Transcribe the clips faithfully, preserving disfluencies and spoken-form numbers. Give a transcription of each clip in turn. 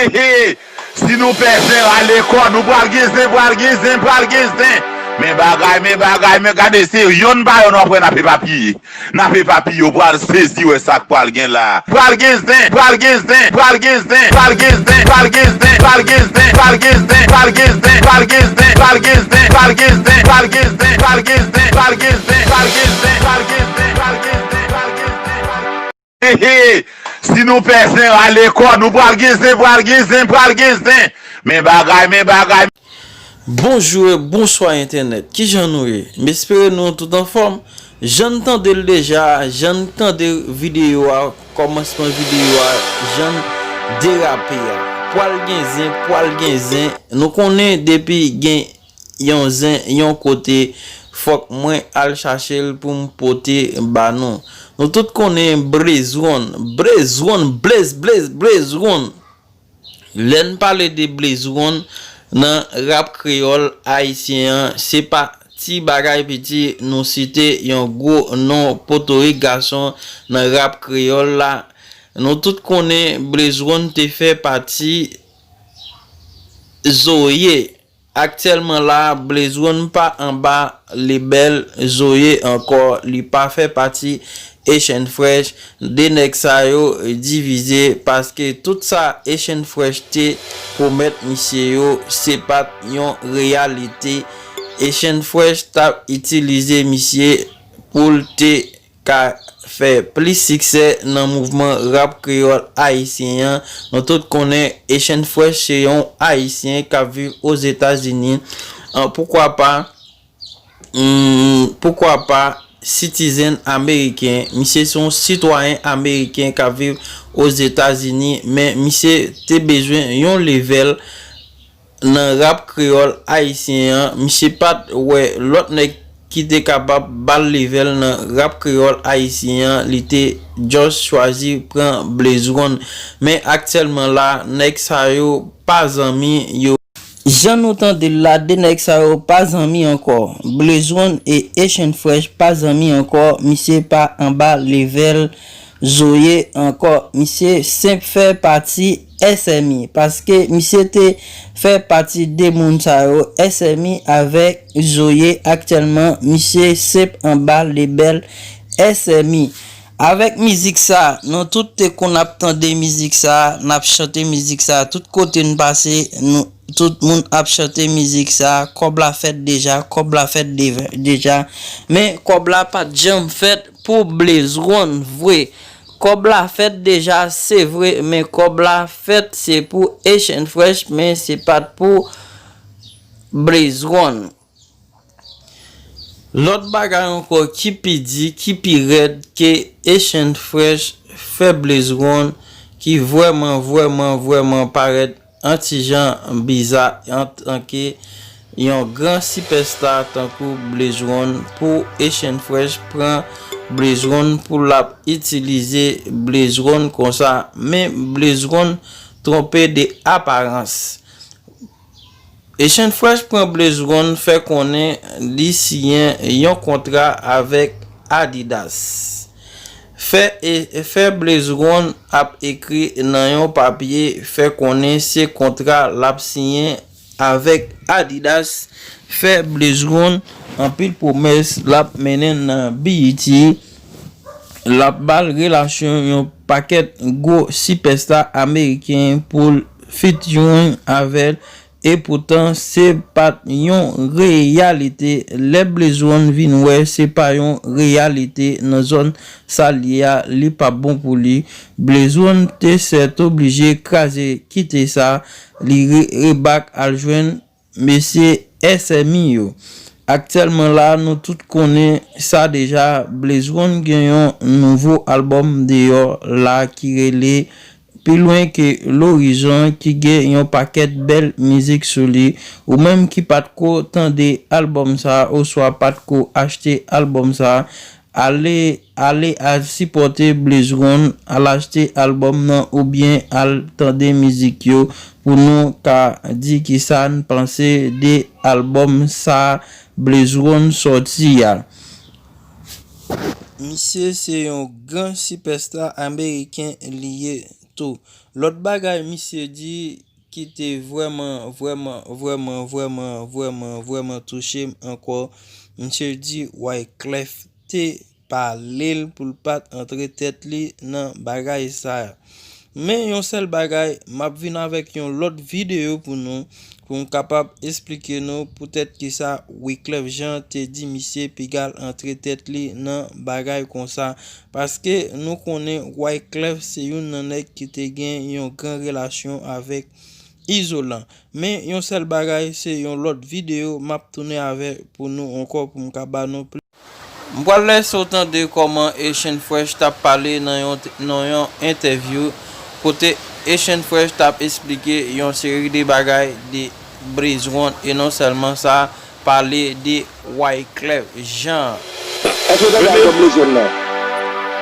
He, he. Si nou pè zen rale kò nou, pral gen zen, pral gen zen, pral gen zen. Men bagay, men bagay, men gade, se yonn pa yonn w ap wè n ap epapiye. N ap epapiye, w pral sezi wè sa k pral gen la. Pral gen zen, pral gen zen, pral gen zen, pral gen zen, pral gen zen, pral gen zen, pral gen zen, pral gen zen, pral gen zen, pral gen zen, pral gen zen, pral gen zen, pral gen zen, pral gen zen, pral gen zen, pral gen zen, pral gen zen, pral gen zen, pral gen zen, pral gen zen. He, he. Si nou pè zen rale kò nou, pral gen zen, pral gen zen, pral gen zen. Men bagay, men bagay. Bonjou e bonswa entènèt, kijan nou ye? M espere nou tout anfòm. Jan n tande l deja, jan n tande videyo a, kòmansman videyo a, jan n derape a. Pwal gen zen, pwal gen zen. Nou konnen depi gen yon zen yon kote, fòk mwen al chache l pou m pote ba nou. Nou tout konnen Blaze One, Blaze One, Blaze, Blaze, Blaze One. Lè n pale de Blaze One nan rap kreyòl ayisyen an, se pa ti bagay piti nou site yon gwo non potorik gason nan rap kreyòl la. Nou tout konnen Blaze One te fè pati Zoye. Aktyèlman la, Blaze One pa anba lebèl Zoye ankò, li pa fè pati Echann Fresh. De nèg sa yo divize paske tout sa Echann Fresh te pwomèt misye yo, se pa t yon reyalite. Echann Fresh t ap itilize misye pou l te ka fè plis siksè nan mouvman rap kreyòl ayisyen an. Nou tout konnen Echann Fresh se yon ayisyen k ap viv Ozetazini. An, poukwa pa, hmm, poukwa pa sitizen ameriken? Misye se yon sitwayen ameriken k ap viv Ozetazini, men misye te bezwen yon level nan rap kreyòl ayisyen an. Misye pa t wè lòt nèg ki te kapab ba l level nan rap kreyòl ayisyen an, li te just chwazi pran Blaze One. Men aktyèlman la, nèg sa yo pa zanmi, yo. Jan nou tande l la, de nèg sa yo pa zanmi ankò. Blaze One e Echann Fresh pa zanmi ankò, misye pa anba level Zoye ankò, misye senp fè pati S M I, paske misye te fè pati de moun sa yo, S M I avèk Zoye. Aktyèlman, misye senp anba lebèl S M I. Avèk mizik sa, nou tout te konn ap tande mizik sa, n ap chante mizik sa, tout kote n pase, nou, tout moun ap chante mizik sa, kòb la fèt deja, kòb la fèt deve-, deja, men kòb la pa t janm fèt pou Blaze One vre. Kòb la fèt deja, se vre, men kòb la fèt se pou Echann Fresh, men se pa t pou Blaze One. Lòt bagay ankò ki pi di, ki pi rèd ke Echann Fresh fè Blaze One, ki vrèman, vrèman, vrèman parèt yon ti jan biza antanke yon gran sipèsta tankou Blaze One, pou Echann Fresh pran Blaze One pou l ap itilize Blaze One konsa. Men Blaze One twonpe de aparans. Echann Fresh pran Blaze One fè konnen li siyen yon kontra avèk Adidas. Fè e, fè Blaze One ap ekri nan yon papye fè konnen se kontra l ap siyen avèk Adidas. Fè Blaze One anpil pwomès l ap mennen nan B E T. L ap ba l relasyon yon pakèt gwo sipèsta ameriken pou l featuring avè l. Epoutan, se pa t yon reyalite. Lè Blaze One vin wè se pa yon reyalite nan zòn sa l ye a, li p ap bon pou li. Blaze One te sètoblije kraze kite sa, li re-, rebak al jwenn mesye S M I yo. Aktyèlman la, nou tout konnen sa deja, Blaze One gen yon nouvo albòm deyò la ki rele Pi lwen ke lorizon, ki gen yon pakèt bèl mizik sou li. Ou menm ki pa t ko tande albòm sa a oswa pa t ko achte albòm sa a, ale, ale al sipòte Blaze One, al achte albòm nan oubyen al tande mizik yo pou nou ka di kisa n panse de albòm sa a Blaze One sòti a. Misye se yon gran sipèsta ameriken li ye tou. Lòt bagay misye di ki te vrèman, vrèman, vrèman, vrèman, vrèman, vrèman touche m ankò, misye di Wyclef te pale l pou l pa t antre tèt li nan bagay sa a. Men yon sèl bagay, m ap vin avèk yon lòt videyo pou nou, pou m kapab esplike nou poutèt kisa Wyclef Jean te di misye piga l antre tèt li nan bagay konsa. Paske nou konnen Wyclef se youn nan nèg ki te gen yon gran relasyon avèk Izolan. Men yon sèl bagay, se yon lòt videyo m ap tounen avè pou nou ankò pou m ka ba nou plis. M pral lèse w tande kòman Haitian Fresh t ap pale nan yon, nan yon entèvyou kote Haitian Fresh t ap esplike yon seri de bagay de Blaze One e non sèlman sa, pale de Wyclef Jean. Èske w tande albòm Blaze One nan?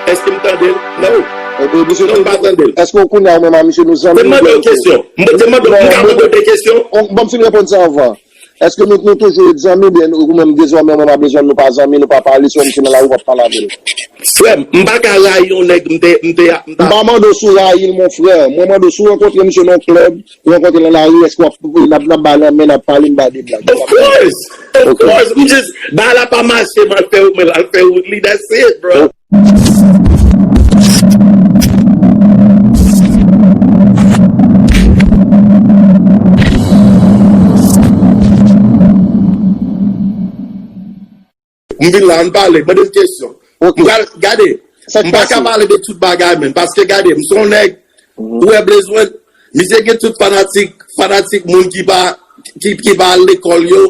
Èske m tande l? Non. Ebyen, misye, non, m pa tande l. Èske w konnen ou menm a misye nou zanmi? Se mande w kesyon. M te mande w, m ka mande w de kesyon? Bon, m fin reponn sa anvan. Èske nou, nou toujou ret zanmi, oubyen ou menm dezòmè, mwen pa bezwen, nou pa zanmi, nou pa pale, si w wè misye nan lari, w ap pale avè l? Frè m, m pa ka rayi yon nèg, m te, m te, m ta M pa mande w si w rayi l, mon frè. Mwen mande w si w rankontre misye nan yon klèb, ou rankontre l nan lari, èske w ap, n ap, n ap bay lanmen, n ap pale, n bay de blag? Of course! Of course! M just, bagay la pa mache, m al fè, mwen al fè wout li, that's it, bro. M vin la, ann pale, mande m kesyon. Ok. M pral, gade, m pa ka pale de tout bagay, men, paske gade, m se yon nèg, ou wè Blaze One, misye gen tout fanatik, fanatik moun ki pa, ki, ki pa al lekòl yo,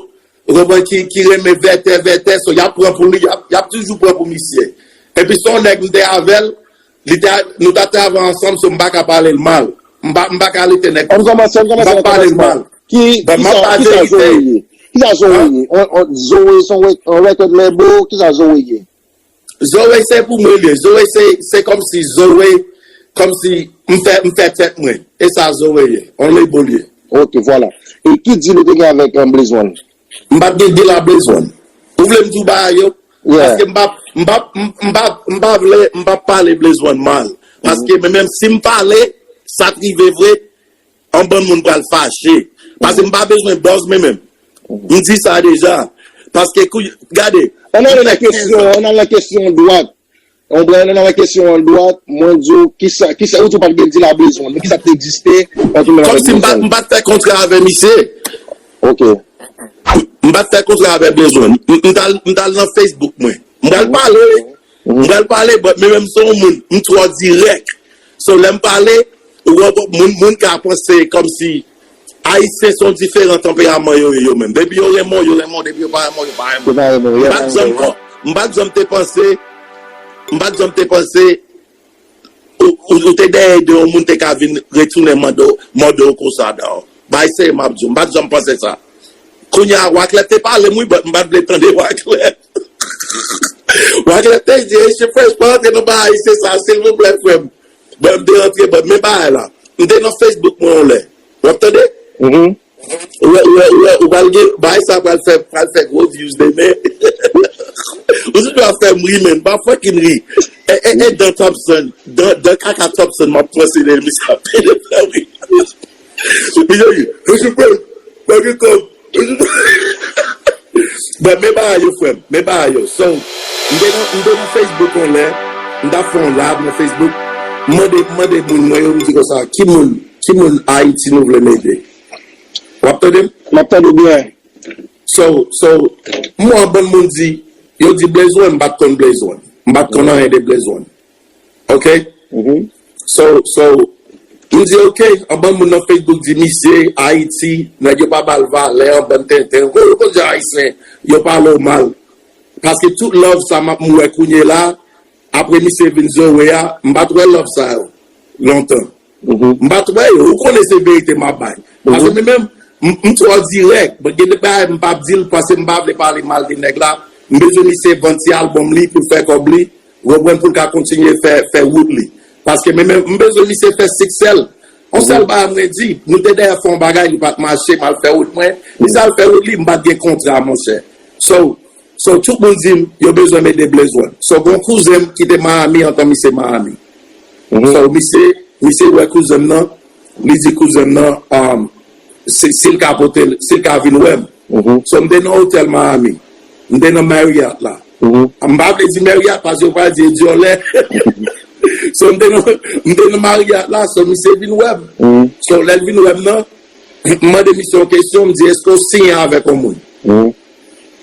ou konprann, ki, ki renmen vètè, vètè, so, y ap pran pou li, y ap, y ap toujou pran pou misye. Epi se yon nèg m te avè l, li te, nou t ap travay ansanm, so, m pa ka pale l mal. M pa, m pa ka lite nèg. M ap pale l mal. Ki, kisa, kisa Zoe ye? Kisa Zoe ye? On, on, Zoe se on, on record label, kisa Zoe ye? Zoe se pou mwen li ye. Zoe se, se kòmsi Zoe, kòmsi m fè, m fè tèt mwen. E sa Zoe ye. On label ye. Ok, vwala. E ki deal ou te gen avèk, um, Blaze One? M pa t gen deal a Blaze One. Ou vle m di w bagay yo? Yeah. Paske m pa, m pa, m, m pa, m pa vle, m pa pale Blaze One mal. Paske men menm si m pale, sa t rive vre, yon bann moun pral fache. Paske m pa bezwen buzz men menm. M di sa deja. Paske kou, gade, ann ale nan kesyon, ann ale nan kesyon dwat. Ann ale nan kesyon an dwat, mwen di w, kisa, kisa, ou di w pa t gen deal a Blaze One, men kisa k te egziste ant ou menm avèk Blaze One? Kòmsi m pa, m pa t fè kontra avè misye. Ok. M pa t fè kontra avè Blaze One. M, m t al, m t al nan Facebook mwen. M pral pale, wi. M pral pale, but men menm se yon moun, m twò dirèk. So, lè m pale, ou wè, moun, moun ka panse kòmsi Ayisyen se yon diferan tanperaman yo ye yo menm. Depi yo renmen w, yo renmen w, depi yo pa renmen w, yo pa renmen w. Yo pa renmen w, yeah. M pa t janm kon-, m pa t janm te panse, m pa t janm te panse ou, ou, ou te dèyè de yon moun te ka vin retounen mande w, mande w konsa, non. Bay serye m ap di w, m pa t janm panse sa. Kounye a, Wyclef te pale m, wi, but m pa t vle tande Wyclef. Wyclef te di, Haitian Fresh, pa rantre nan bagay se sa, silvouplè, frè m. Bon, m te rantre, bon, men bagay la. M te nan Facebook mwen yon lè. W ap tande? Ou wè, ou wè, ou wè, ou pral gen, bagay sa pral fè, pral fè gwo views demen. Ou toujou ap fè m ri, men, m pa fucking ri. E, e, e, Dan Thompson, Dan, Dan Kaka Thompson, m ap panse de misye ap pede fè m ri. Misye di, misye pè, pa gen kòb. Bon, men bagay yo, frè m, men bagay yo. So, m te nan, m te nan Facebook yon lè, m t ap fè yon live nan Facebook, m mande, m mande moun mwen yo, m di konsa, ki moun, ki moun Ayiti nou vle m ede? W ap tande m? M ap tande w byen. So, so, m wè yon bann moun di, yo di Blaze One, m pa t konn Blaze One. M pa t konn anyen de Blaze One. Ok? So, so, m di, ok, yon bann moun nan Facebook di, misye, Ayiti, nèg yo pa ba l valè, yon bann tenten. Ou konn, ou konn jan Ayisyen, yo pale w mal. Paske tout love sa m ap, m wè kounye la, apre misye vin Zoe a, m pa t wè love sa yo lontan. M pa t wè yo. Ou konnen se verite m ap bay. Paske mwen menm, m, m twò dirèk. Bon, gen de bagay m p ap di l, paske m pa vle pale mal de nèg la. M bezwen misye vann ti albòm li pou l fè kòb li. Ou konprann, pou l ka kontinye fè, fè wout li. Paske mwen menm, m bezwen misye fè siksè l. Yon sèl bagay mwen di, nou te dèyè fè yon bagay, li pa t mache, m al fè wout mwen. Misye al fè wout li, m pa t gen kontra, monchè. So, so, tout moun di m, yo bezwen m ede Blaze One. So, gon kouzen m ki te Miami, antan misye Miami. So, misye, misye wè kouzen m nan, li di kouzen m nan, um, si, si l ka pote l, si l ka vin wè m. So, m te nan otèl Miami. M te nan Marriott la. M pa vle di Marriott paske yo pral di e dyòlè. So, m te nan, m te nan Marriott la, so misye vin wè m. So, lè l vin wè m nan, m mande misye yon kesyon, m di, "Èske w siyen avèk yon moun?"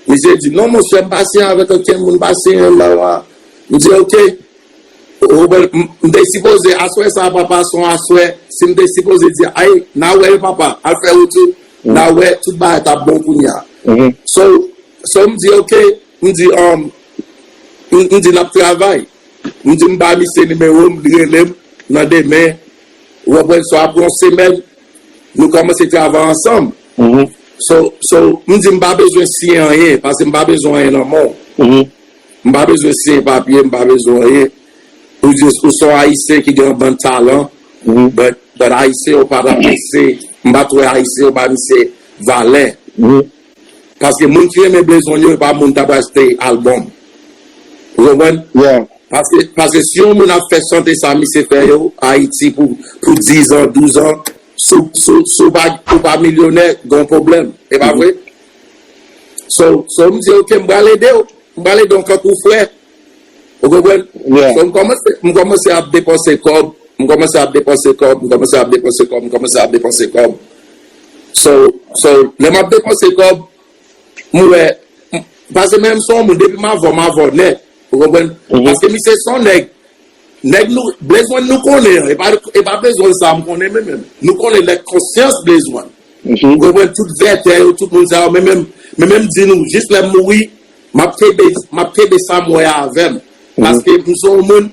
Misye di, "Non, monchè, m pa siyen avèk okenn moun, m pa siyen la, la." M di, "Ok." Ou konprann? M, m te sipoze, aswè sa a, papa, se yon aswè, si m te sipoze di, "Ay, n a wè yo, papa, al fè wout ou, n a wè, tout bagay t ap bon kounye a." So, so, m di, "Ok." M di, um, m, m di, "N ap travay." M di, "M ba misye nimewo m, li rele m nan demen." Ou konprann? So, apre yon semèn, nou kòmanse travay ansanm. So, so, m di, "M pa bezwen siyen anyen, paske m pa bezwen anyen nan men w." M pa bezwen siyen papye, m pa bezwen anyen. Ou di, ou se yon Ayisyen ki gen yon bann talan, but, but Ayisyen yo pa t apresye, m pa t wè Ayisyen yo ba misye valè. Paske moun ki renmen Blaze One yo, e pa moun k ap achte albòm. Ou konprann? Paske, paske si yon moun ap fè chante sa misye fè yo, Ayiti pou, pou diz an, douz an, si w, si w, si w pa, ou pa milyonè, gen yon pwoblèm. E pa vre? So, so, m di, "Ok, m pral ede w." M pral ede w kankou frè. Ou konprann? So, m kòmanse, m kòmanse ap depanse kòb, m kòmanse ap depanse kòb, m kòmanse ap depanse kòb, m kòmanse ap depanse kòb. So, so, lè m ap depanse kòb, m wè, m, paske menm si yon moun, depi m avè w, m avè w nèt. Ou konprann? Paske misye se yon nèg, nèg nou, Blaze One nou konnen an, e pa, e pa Blaze One sa m konnen menm, menm. Nou konnen nèg konsyans Blaze One. Ou konprann tout vètè yo, tout moun sa yo, men menm, men menm di nou, jis lè m mouri, m ap kenbe, m ap kenbe sa m wè avè m. Paske m se yon moun,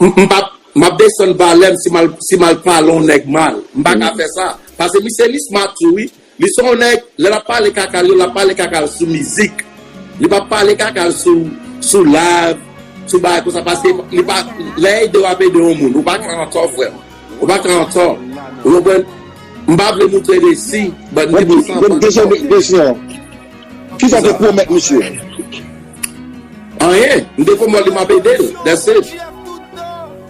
m, m p ap, m ap desann valè m si m al, si m al pale yon nèg mal. M pa ka fè sa. Paske misye li smart tou, wi. Li se yon nèg, lè l ap pale kaka l yo, l ap pale kaka l sou mizik. Li p ap pale kaka l sou, sou live, sou bagay konsa, paske li pa, lè ede w ap ede yon moun, ou pa ka antò, frè m. Ou pa ka antò. Ou konprann? M pa vle moutre desi, but m te pran san. Bon, kesyon, kesyon. Kisa w te pwomèt misye? Anyen. M te pwomèt li m ap ede l. That's it.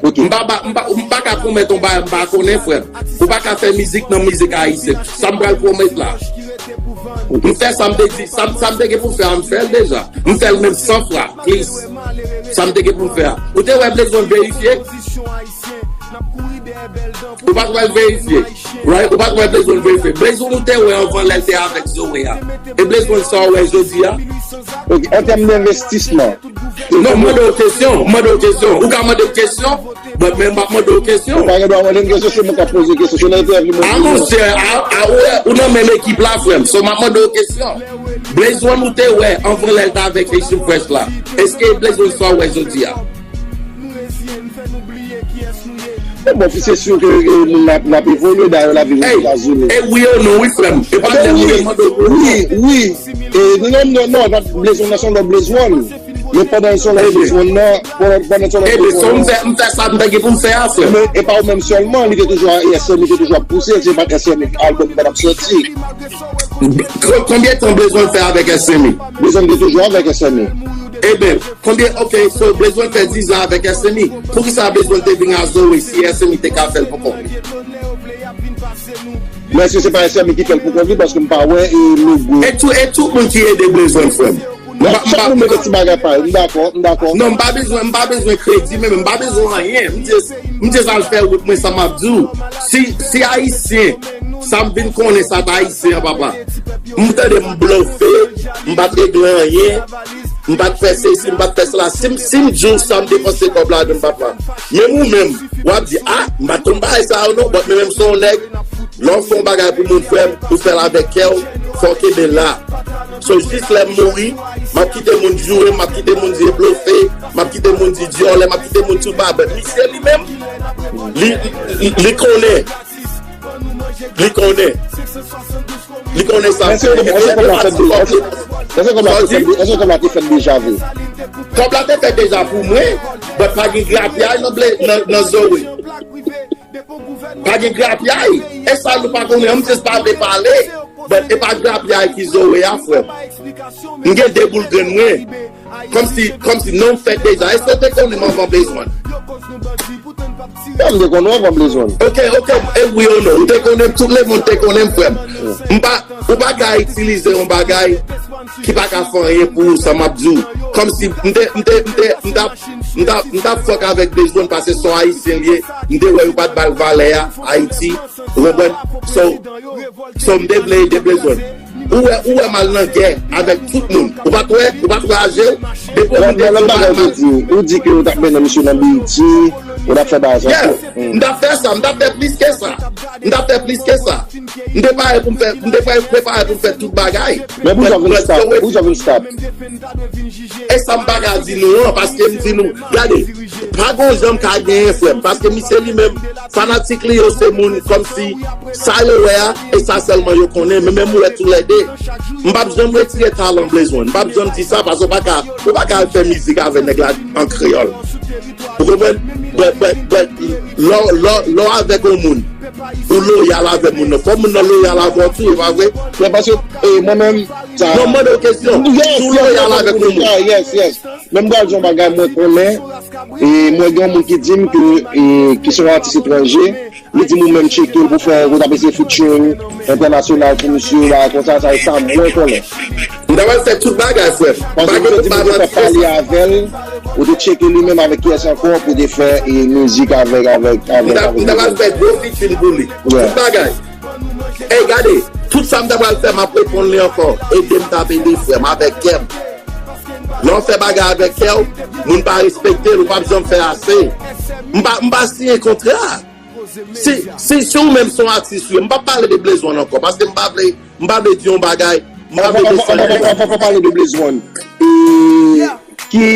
M pa, ba- m pa, m pa ka pwomèt yon bagay m pa konnen, frè m. Ou pa ka fè mizik nan mizik ayisyen. Sa m pral pwomèt la. M fè sa m te di, sa, sa m te gen pou m fè a, m fè l deja. M fè l menm san fwa, plis. Sa m te gen pou m fè a. Ou te wè Blaze One verifye? Ou pa t wè l verifye. Right? Ou pa t wè Blaze One verifye. Blaze One ou te wè anvan lè l te avèk Zoe a. E Blaze One sa w wè jodi a? Ok, an tèm denvestisman. Non, m mande w kesyon, m mande w kesyon. Ou ka mande m kesyon, but men m ap mande w kesyon. Ou pa gen dwa mande m kesyon, se mwen k ap poze kesyon. Se nan entèvyou mwen. A monchè, a, a, ou, ou nan menm ekip la, frè m. So, m ap mande w kesyon. Blaze One ou te wè anvan lè l t avèk Haitian Fresh la? Èske Blaze One sa w wè jodi a? Bon, bon, se si ke, ke moun la, la evolye, dayè la viv Ozetazini. E wi ou non, wi, frè m. E pa lè mwen mande w. Wi, wi. E, non, non, non, non, Blaze One nan se yon lòt Blaze One. Men pandan l se yon lòt Blaze One nan, pandan, pandan l se yon lòt Blaze One nan. Ebe, so m fè, m fè sa m te gen pou m fè a, frè. Men e pa ou menm sèlman, li te toujou a S M I, li te toujou ap pouse, se pa S M I albòm li pa t ap sòti. Ko- Konbyen tan Blaze One fè avèk S M I? Blaze One te toujou avèk S M I. Eben, konbyen, ok, so Blaze One fè diz an avèk S M I. Poukisa Blaze One te vin a Zoe si S M I te ka fè l pou kont li? Men èske se pa S M I ki fè l pou kont li? Paske m pa wè e logo. E tout, e tout moun ki ede Blaze One, frè m. Non, chak moun mete ti bagay pa yo. M dakò, m dakò. Non, m pa bezwen, m pa bezwen kredi, men m pa bezwen anyen. M just, m just al fè wout mwen, sa m ap di w. Si, si Ayisyen, sa m vin konnen sa t Ayisyen an, papa. M tande m blofe, m pa t regle anyen, m pa t fè sesi, m pa t fè sela. Si m, si m di w sa m depanse kòb ladan, papa. Menm ou menm, w ap di, "Ah, m pa t konn bagay sa yo non," but men menm se yon nèg, lè w fè yon bagay pou moun, frè m, ou fè l avèk kè w, fò w kenbe la. So, jis lè m mouri, m ap kite moun joure m, m ap kite moun di e blofe, m ap kite moun di dyòlè, m ap kite moun tout bagay. But misye li menm, li, li, li konnen. Li konnen. Li konnen sa l fè. Epi lè pati kòb li. Èske kòb la te fèt, èske kòb la te fèt deja vre? Kòb la te fèt deja pou mwen, but pa gen grapyay nan ble, nan, nan Zoe. Pa gen grapyay. E sa nou pa konnen an, m just pa vle pale. But e pa grapyay ki Zoe a, frè m. M gen de boul grenn mwen. Kòmsi, kòmsi non m fèt deja. Èske w te konnen m anvan Blaze One? Sa m te konnen w avan Blaze One. Ok, ok, e wi ou non, ou te konnen m, tout lemonn te konnen m, frè m. M pa, ou pa ka itilize yon bagay ki pa ka fè anyen pou ou, sa m ap di w. Kòmsi m te, m te, m te, m t ap, m t ap, m t ap fòk avèk Blaze One paske se yon Ayisyen l ye, m te wè yo pa t ba l valè a, Ayiti, ou konprann? So, so m te vle ede Blaze One. Ou wè, ou wè m al nan gè avèk tout moun. Ou pa t wè, ou pa t wè aje w. Depi w Lòt, vin lòt bagay ou te di, ou di ke ou t ap mennen misye nan B E T, ou t ap fè bagay sa. Yeah, m t ap fè sa, m t ap fè plis ke sa. M t ap fè plis ke sa. M te pare pou m fè, m te pare, prepare pou m fè tout bagay. Men poukisa w vin stop? Poukisa w vin stop? E sa m pa ka di nou an, paske m di nou, gade, pa gon jan m ka genyen, frè m, paske misye li menm, fanatik li yo se moun kòmsi sa yo wè a, e sa sèlman yo konnen, men menm ou wè toulède. M p ap janm retire talan Blaze One, m p ap janm di sa, paske w pa ka, ou pa ka al fè mizik avè nèg la an kreyòl. Ou konprann? But, but, but, lè, lè, lè w avèk yon moun, ou loyal avè moun nan. Fò moun nan loyal avè w tou, e pa vre? Men paske, e, mwen menm, sa. Non, m mande w kesyon. Yes, si w yes, loyal yes, avèk yon moun. Yes, yes. Men m pral di yon bagay mwen konnen, e mwen gen yon moun ki di m ke, e, ki se yon atis etranje, li di m ou menm tcheke l pou fè, pou t ap eseye featuring entènasyonal pou misye, bagay konsa, sa e sa mwen konnen. M ta pral fè tout bagay, frè m. Paske m te di m te fè pale avè l, ou te tcheke li menm avèk kiyès ankò pou te fè, e, mizik avèk, avèk, avèk, avèk. M ta pral fè gwo featuring pou li. Yeah. Tout bagay. Ey, gade, tout sa m ta pral fè, m ap reponn li ankò. Ede m t ap ede frè m avèk kè m. Lè w fè bagay avèk kè w, moun pa respekte l, ou p ap janm fè ase. M pa, m pa siyen kontra. Si, si, si ou menm se yon atis, wi, m p ap pale de Blaze One ankò, paske m pa vle, m pa vle di yon bagay, m pa vle desann moun. Anvan, anvan, anvan, anvan pale de Blaze One. E, ki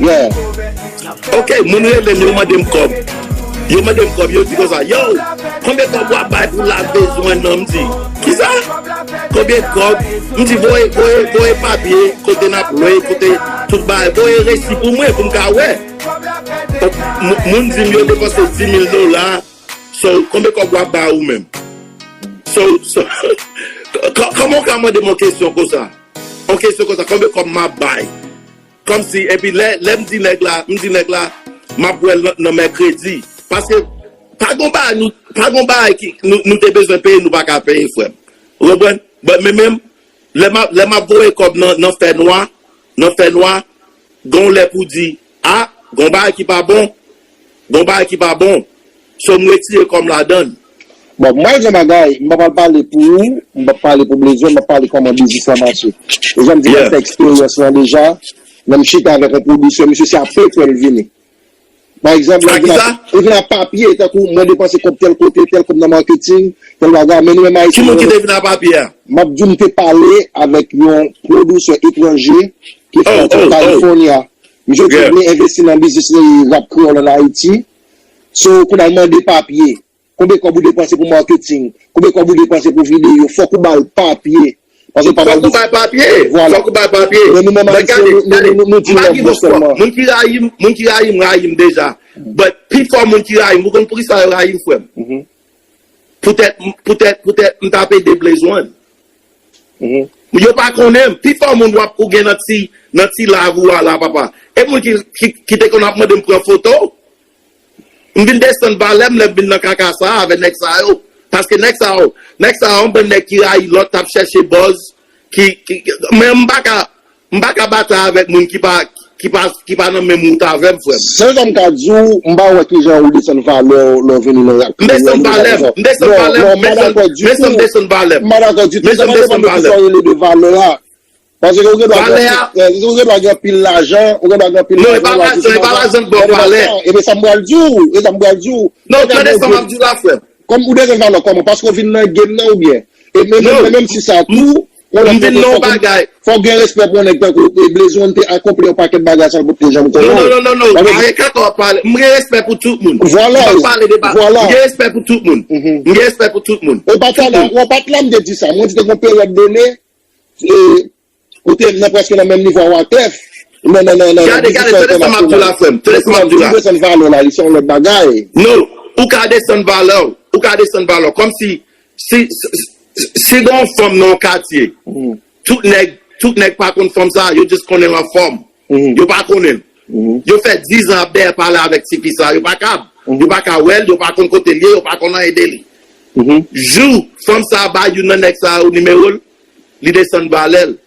Yeah. Ok, moun rele m, yo mande m kòb. Yo mande m kòb, yo di konsa, yo, konbyen kòb w ap bay pou lave bezwen nan? M di, kisa? Konbyen kòb? M di, voye, voye, voye papye, kote n ap lwe, kote Tout bagay, voye resi pou mwen, pou m ka wè. M- Moun di m yo depanse dis mil dola. So, konbyen kòb w ap bay ou menm? So, so, k- kòman w ka mande m yon kesyon konsa? Yon kesyon konsa, konbyen kòb m ap bay? Kòmsi, epi lè, lè m di nèg la, m di nèg la, m ap wè l nan, nan mèkredi. Paske, pa gon bagay, nou, pa gon bagay ki, nou, nou te bezwen peye, nou pa ka peye, frè m. Ou konprann? But men menm, lè m ap, lè m ap voye kòb nan, nan fè nwa, nan fè nwa, gon lè pou di, a, gon bagay ki pa bon, gon bagay ki pa bon. So, m retire kòm ladan l. Bon, mwen, jan bagay, m pa pral pale pou ou, m pa pale pou Blaze One, m ap pale kòman biznis la mache. E jan m di, mwen fè eksperyans lan deja, lè m chita avèk yon pwodisè, misye se apre ke l vini. Pa egzanp, lè vin a papye, tankou mwen depanse kòb tèl kote, tèl kòb nan marketing, tèl bagay, men nou menm Ayisyen. Ki moun ki te vin a papye a? M ap di w, m te pale avèk yon pwodisè etranje ki fè California. Misye di vle envesti nan biznis rap kreyòl an Ayiti. So, kounye a l mande papye. Konbyen kòb ou depanse pou marketing? Konbyen kòb ou depanse pou videyo? Fòk ou ba l papye. Paske pa mal. Fòk ou bay papye. Fòk ou bay papye. Men nou menm Ayisyen, nou, nou, nou, nou di love nou sèlman. Moun ki rayi m, moun ki rayi m, rayi m deja. But pifò moun ki rayi m, ou konn poukisa yo rayi m, frè m? Poutèt, poutèt, poutèt m t ap ede Blaze One. Yo pa konnen m. Pifò moun w ap ou gen nan ti, nan ti live ou a la, papa. E moun ki, ki, ki te konn ap mande m pran foto. M vin desann valè m lè m vin nan kaka sa a avèk nèg sa yo. Paske nèg sa yo, nèg sa yo, yon bann nèg ki rayi lòt, t ap chèche buzz, ki, ki, men m pa ka, m pa ka batay avèk moun ki pa, ki pa, ki pa nan menm wout avè m, frè m. Sèl sa m ka di w, m pa wè kijan ou desann valè w lè w vini nan rap. M desann valè m, m desann valè m, men san m desann valè m. M pa dakò ditou. Men san m desann valè m. M pa dakò ditou. Sa pa depann de kisa w rele de valè a. Paske ou gen dwa gen anpil, ou gen dwa gen anpil lajan, ou gen dwa gen anpil lajan. Non, e pa lajan, e pa lajan k ba w valè. E men sa m pral di w, e sa m pral di w. Non, tande sa m ap di w la, frè. Kòm ou desann valè w kòman? Paske w vin nan game nan oubyen? E men, men, men menm si sa tou, yon lòt kote, fòk, fòk gen respè pou yon nèg tankou Blaze One te akonpli yon pakèt bagay sa l potko janm konnen w. Non, non, non, non, non. Pa gen kaka w ap pale. M gen respè pou tout moun. Vwala. M p ap pale de pa. Vwala. M gen respè pou tout moun. M gen respè pou tout moun. E pa t la, w pa t la m te di sa. Mwen di te gen yon peryòd done, e, ou te nan prèske nan menm nivo a Watèf. Nan, nan, nan, nan, nan biznis entènasyonal. Gade, gade, tande sa m ap di w la, frè m. Tande sa m ap di w la. Ou desann valè w la, li se yon lòt bagay. No, ou ka desann valè w. Ou ka desann valè w. Kòmsi, si, si, si, si gen yon fanm nan yon katye, tout nèg, tout nèg pa konn fanm sa, yo just konnen l anfòm. Yo pa konnen l. Yo fè diz an ap dèyè pale avèk tifi sa, yo pa kab. Yo pa ka wè l, yo pa konn kote l ye, yo pa konn anyen de li. Jou fanm sa a bay youn nan nèg sa yo nimewo l, li desann valè l.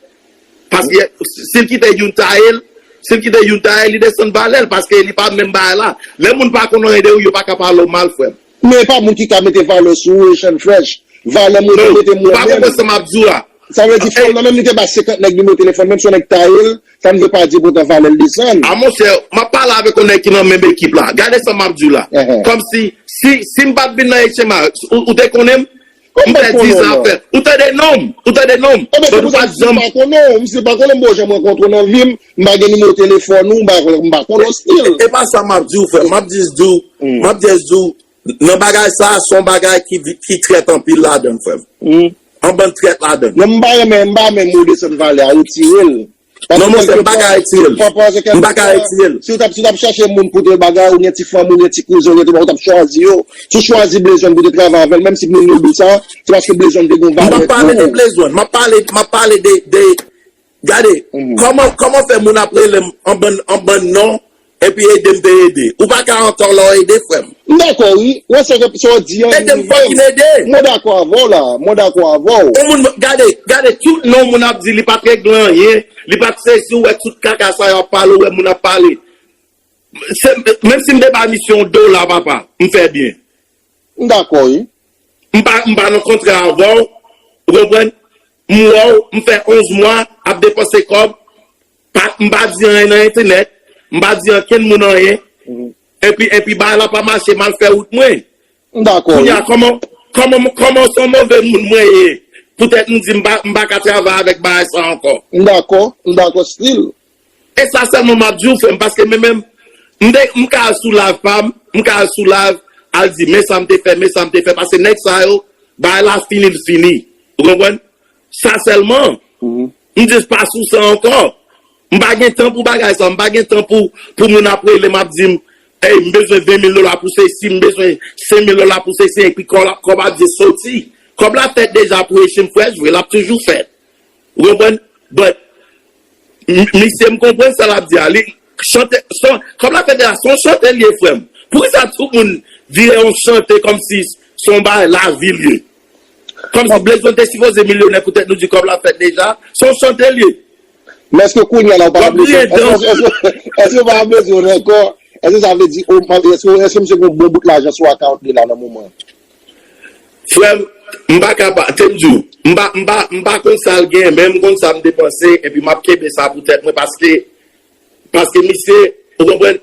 Paske si l kite youn taye l, si l kite youn taye l, li desann valè l, paske li pa menm bagay la. Lè moun pa konn anyen de ou, yo pa ka pale w mal, frè m. Men e pa moun ki ka mete valè sou ou, Echann Fresh. Valè m rete mete m mwen menm. Ou pa konprann sa m ap di w la. Sa vle di fanm nan menm li te bay senkant nèg nimewo telefòn, menm si yon nèg taye l, sa n vle pa di poutan valè l desann. A monchè, m ap pale avèk yon nèg ki nan menm ekip la. Gade sa m ap di w la. Kòmsi, si, si m pa t vin nan H M I, ou, ou te konnen m? M fè diz an ap fè. Ou tande non m? Ou tande non m? But ou pa t janm. Misye pa konnen w, misye pa konnen m, bon, jan m rankontre w nan vi m, m pa gen nimewo telefòn ou, m pa, m pa konnen w still. E pa sa m ap di w, frè. M ap just di w, m ap just di w, nan bagay sa, se yon bagay ki, ki trèt anpil ladan l, frè m. Yon bann trèt ladan l. Non, m pa renmen, m pa renmen mo desann valè a, retire l. Non, monchè, m pa ka retire l. M pa ka retire l. Si w t ap, si w t ap chache moun pou te bagay, ou gen ti fanmi, ou gen ti kouzen, ou gen ti, ou t ap chwazi yo. Si w chwazi Blaze One pou te travay avè l, menm si moun yo di sa, se paske Blaze One te gen yon valè pou ou. M p ap pale de Blaze One, m ap pale, m ap pale de, de, gade, kòman, kòman fè moun ap rele m an bann, an bann non, epi ede m te ede. Ou pa ka antò lè w ede, frè m. M dakò, wi. Wè sa, sa w di an. Ede m fucking ede. Mwen dakò avè w la. Mwen dakò avè w. Yon moun, gade, gade tout non moun ap di li pa t regle anyen, li pa t sezi, ou wè tout kaka sa yo ap pale, ou wè moun ap pale. Se, menm si m te ba misye yon dola, papa, m fè byen. M dakò, wi. M pa, m pa nan kontra avè w, ou konprann? M wè w, m fè onz mwa ap depanse kòb, pa, m pa di anyen nan entènèt, m pa di ankenn moun anyen, epi, epi bagay la pa mache, m al fè wout mwen. M dakò, wi. Kounye a, kòman, kòman, kòman se yon move moun mwen ye, poutèt m di m pa, m pa ka travay avèk bagay sa ankò? M dakò, m dakò still. E sa sèlman m ap di w, frè m, paske men menm, m te, m ka al sou live pa m, m ka al sou live, al di, men sa m te fè, men sa m te fè, paske nèg sa yo, bagay la fini, l fini. Ou konprann? Sa sèlman. M jis pa sou sa ankò. M pa gen tan pou bagay sa, m pa gen tan pou, pou moun ap rele m ap di m, ey, m bezwen ven mil dola pou sesi, m bezwen senk mil dola pou sesi, epi kòb la, kòb la di soti. Kòb la fèt deja pou Echanm Fresh vre, l ap toujou fèt. Ou konprann? But, m- misye m konprann sa l ap di a. Li, chante, son, kòb la fèt deja, se yon chante l ye, frè m. Poukisa tout moun vire yon chante kòmsi se yon bagay lavi l ye? Kòmsi Blaze One te sipoze milyonè poutèt nou di kòb la fèt deja, se yon chante l ye. Men èske kounye a la ou pa W ap bezwen A dan- èske, èske, èske ou pa ap bezwen ankò? Èske sa vle di ou pa- èske, èske misye gen yon bon bout lajan sou account li la nan moman? Frè m, m pa ka pa, te m di w, m pa, m pa, m pa konn sa l gen, men m konn sa m depanse, epi m ap kenbe sa pou tèt mwen, paske, paske misye, ou konprann,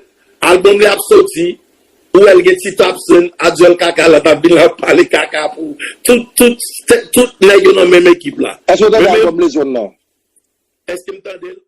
albòm li ap soti, ou wè l gen ti Tapson, Adyèl Kaka la, t ap vin la ap pale kaka pou tout, tout, tout nèg yo nan menm ekip la. Èske ou tande Men, men, albòm Blaze One nan? Èske m tande l?